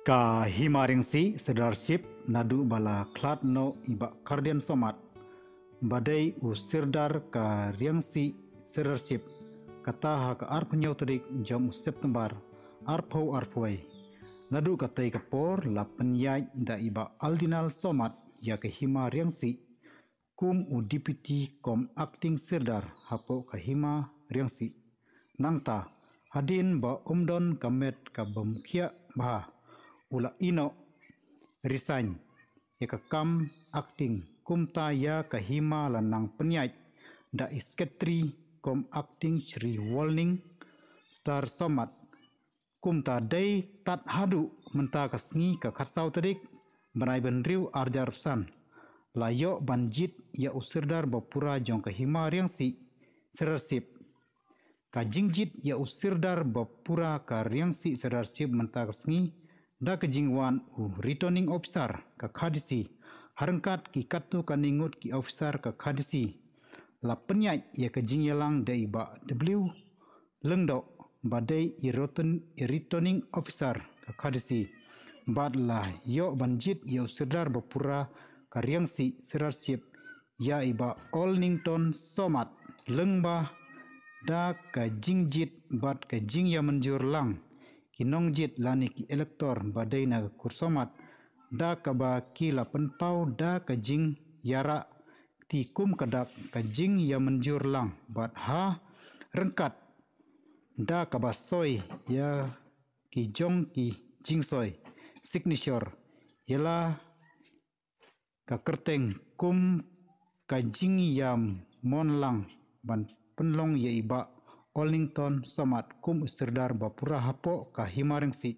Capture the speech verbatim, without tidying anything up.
Ka Hima Riangsi Sirdarship naduh ba la khlad noh i Bah Kardian Somat ba dei u Sirdar ka Riangsi Sirdarship, kata ha ka arphew hynñiew tarik jong u September arphew arphew. Naduh katei ka por la pynïaid da i Bah Aldinal Somat ïa ka Hima Riangsi kum u Deputy kum Acting Sirdar hapoh ka Hima Riangsi. Nangta, hadien ba um don ka met kaba mukhiah bha, u la ïeh noh, resign, ïa ka kam acting, kumta ïa ka Hima la nang pynïaid da i Secretary kum Acting Shri Walning Star Somat. Kumta dei tad haduh mynta ka sngi ka khatsaw tarik bnai ba hynriew arhajar arphew san la ïoh ban jied ïa u Sirdar ba pura jong ka Hima Riangsi Sirdarship. Ka jingjied ïa u Sirdar ba pura ka Riangsi Sirdarship mynta ka sngi da ka jingwan u Returning Officer ka K H A D C, ha ryngkat ki katto katne ngut ki officer ka K H A D C. La pynïaid ïa ka jingïalang da i Bah W Lyngdoh ba dei i Return-, i Returning Officer ka K H A D C. Bad la ïoh ban jied ïa u Sirdar ba pura ka Riangsi Sirdarship ïa i Bah Olnington Somat, lyngba da ka jingjied bad ka jingïamynjur lang ki nongjied lane ki elector ba dei na ka kur Somat, da kaba ki la pynpaw da ka jingïarap kti kum ka dak ka jingïamynjur lang bad ha ryngkat da kaba soi ïa ki jong ki jingsoi, signature, ïa la ka kyrteng kum ka jingïamon lang ban pynlong ïa i Bah Olnington Somat kum u Sirdar ba pura hapoh ka Hima Riangsi.